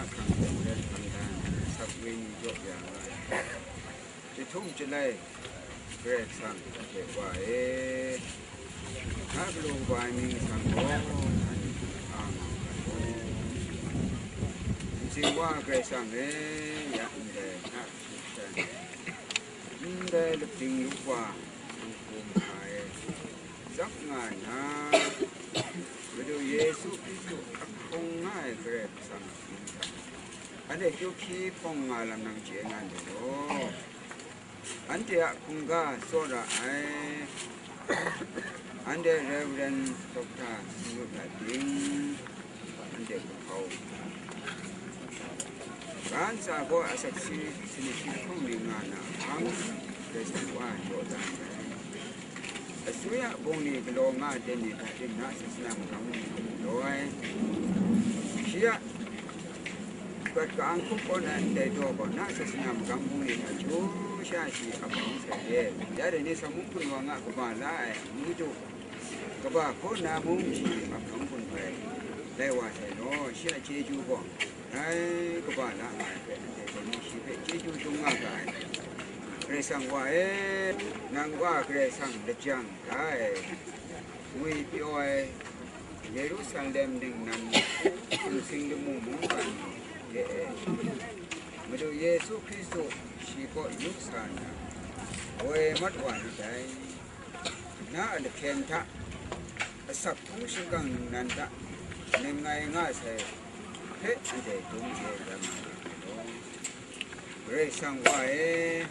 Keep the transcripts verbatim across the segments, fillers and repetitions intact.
Hkang hte maren hkang dan, asak woi ni jaw ya nga ai. Chyahtum chyalai Karai Kasang hte wa e, na galu kaba ai mying masang gaw, shan hte a nga ai gaw, Karai Kasang e, ya ndai na hte shan, ndai lapding lup wa, sanghku ma e, tsap nga na, Madu Yesu Hkristu a hkrung nga ai Karai Kasang a mying hta, anhte kyu hpyi hpawng nga lam nang chye nga ndai law. Anhte a hkungga tsawra ai, anhte Reverend Doctor Singlut a ting, anhte kahpau, ga ntsa gaw asak si, sini shi hpung ning nga na hpang, Karai Kasang wa jaw dan ai. Asuya bungli galaw nga ai ten ni hta tim na sasana magam ni hkum galaw ai. Shi a gat ka-ang hkup kaw na ndai daw gaw, na sasana magam bungli hta chyu sha shi ap ai sai re. Ya dai ni, Sawmung hpun wa nga kaba la ai, Madu kaba hkaw na mung shi ap hkang hpun hpai lai wa sai law, shi a chyeju gaw, dai kaba la nga ai hpe, anhte dai ni shi hpe chyeju dum nga ga ai. Karai Kasang wa e, nang wa Karai Kasang lajang da ai, ngwi pyaw ai Yerusalem ningnan, sumsing lamu mungkan ni de e, Madu Yesu Hkristu shi kaw yu sa nna, woi mat wa ni dai. Na a lahkyen hta, asak hpung shingkang ningnan hta, ngai nga sai hpe anhte dum chye ra ma ai law. Karai Kasang wa e,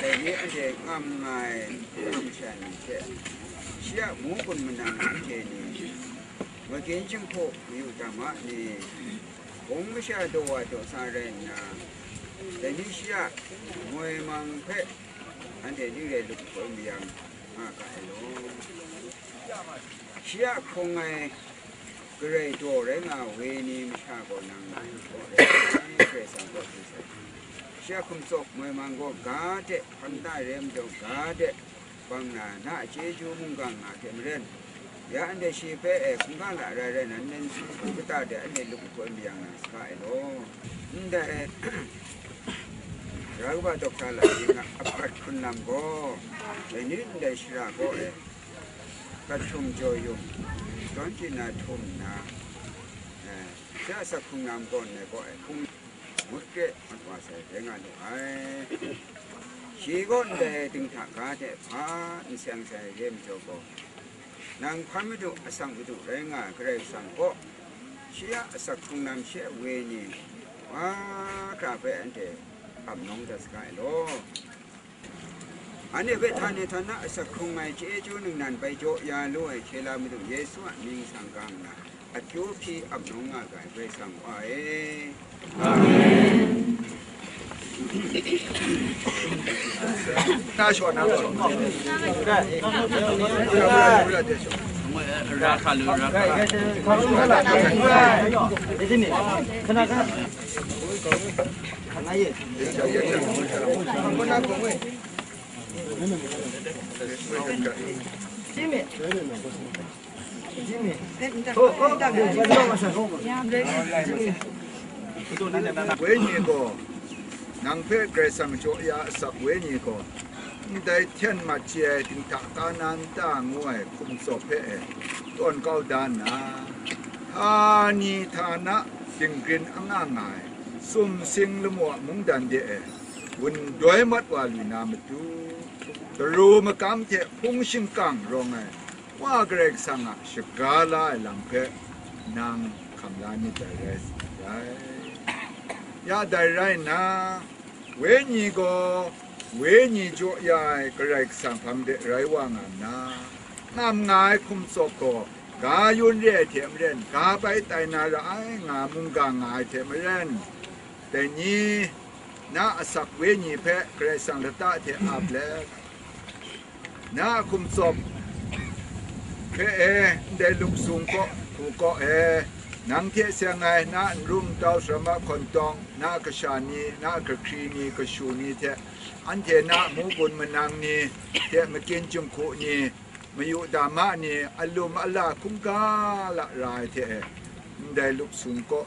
dai ni anhte ngam nga ai, ngam sha ni hte, shi a munggun manang anhte ni, magyin jinghku mayu dama ni, hpung masha daw wa daw sa rai nna, dai ni shi a moi mang hpe anhte ning rai lup hkawm yang nga ga ai law. Shi a hkrung ai garai daw rai nga ai wenyi masha gaw nang kaw rai ai, Karai Kasang kaw hpyi sai. Shi a hkum tsawp moi mang gaw ga de, hpang ta re ai majaw ga de, bang na, na a chyeju mungga nga hte maren, ya anhte shi hpe e hkungga lara rai na, nnan su hku kata de anhte lup hkawm yang na saga ai law. Ndai, Ra kaba dawk sa la yin a, apat hkrun lam gaw, dai ni ndai shara kaw e, gat htum jaw yung, shadawn chye na htum nna, eh, shi a asak hkrung lam gaw ndai kaw e hkung ngut kre mat wa sai rai nga lu ai. Shi gaw ndai dinghta ga hte hpa n seng sai re ai majaw gaw, nang hpan madu, asak madu rai nga ai Karai Kasang gaw, shi a asak hkrung lam, shi a wenyi, wa hkra hpe anhte ap nawng dat saga ai law. Anhte hpe htani htana asak hkrung ai chyeju ningnan bai jaw ya lu ai hkye la Madu Yesu a mying sanggang nna, akyu hpyi ap nawng nga ga ai Karai Kasang wa e. Amen. Wenyi gaw, nang hpe Karai Kasang jaw ya asak wenyi gaw, ndai hten mat chye ai dinghta ka na nta ngu ai hkum tsawp hpe e tawn kau da nna, htani htana dinggrin anga nga ai sumsing lamu a mungdan de e wundoi mat wa lu na matu, daru magam hte hpung shingkang rawng ai Wa Karai Kasang a shaga la ai lam hpe nang hkam la myit dai rai, rai. Ya dai rai nna, wenyi gaw wenyi jaw ya ai Karai Kasang hpang de rai wa nga nna, ngam nga ai hkum tsawp gaw, ga yun re ai hte maren, ga bai tai na ra ai nga mungga nga ai hte maren, dai ni, na asak wenyi hpe Karai Kasang lata hte ap let, na a hkum tsawp hpe e ndai lup sung kaw, hku kaw e, nang hte seng ai na a nru ntau, saram a hkawntawng, na a kasha ni, na a kahkri ni, kashu ni hte, anhte na a munggun manang ni hte, magyin jinghku ni, mayu dama ni, alum ala hkungga la ra ai hte e, ndai lup sung kaw,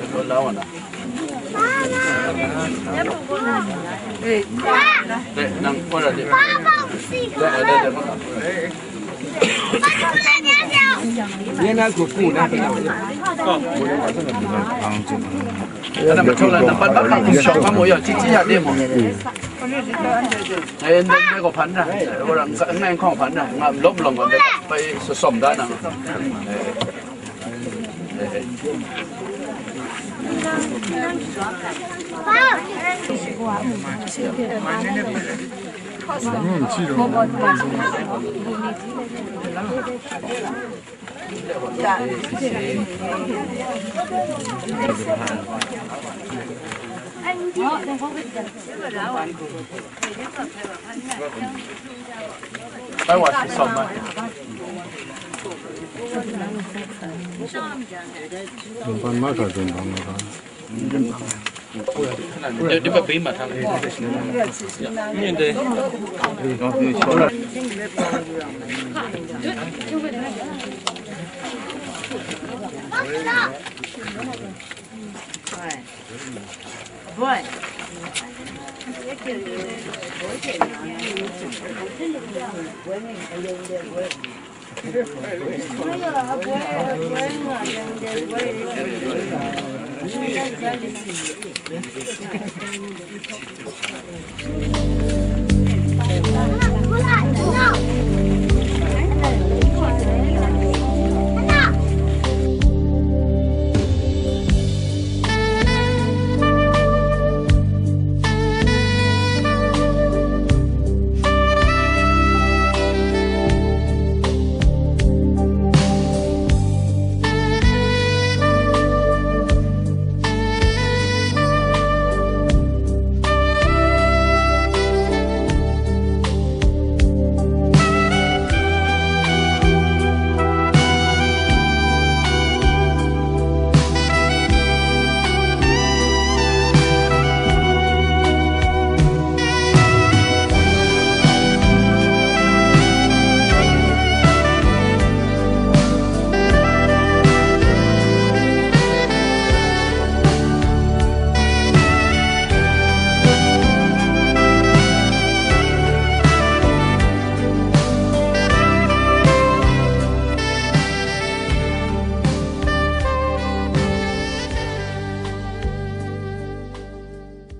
Ito lang wala. Te, nang wala di. Te, te, te. Yan na ku ku na. Ana ma chong la, nampat ba ka ku shong ka mo ya, chi chi ya de mo. Ai, nang ngai ko hpan na. Orang ngai kong hpan na. Nga lom lom ko, bai so som da na. Ai wa shi som ai. Zunpan ma sa zunpan ma sa. Di, di ba pei ma thang. Ni de. Boy.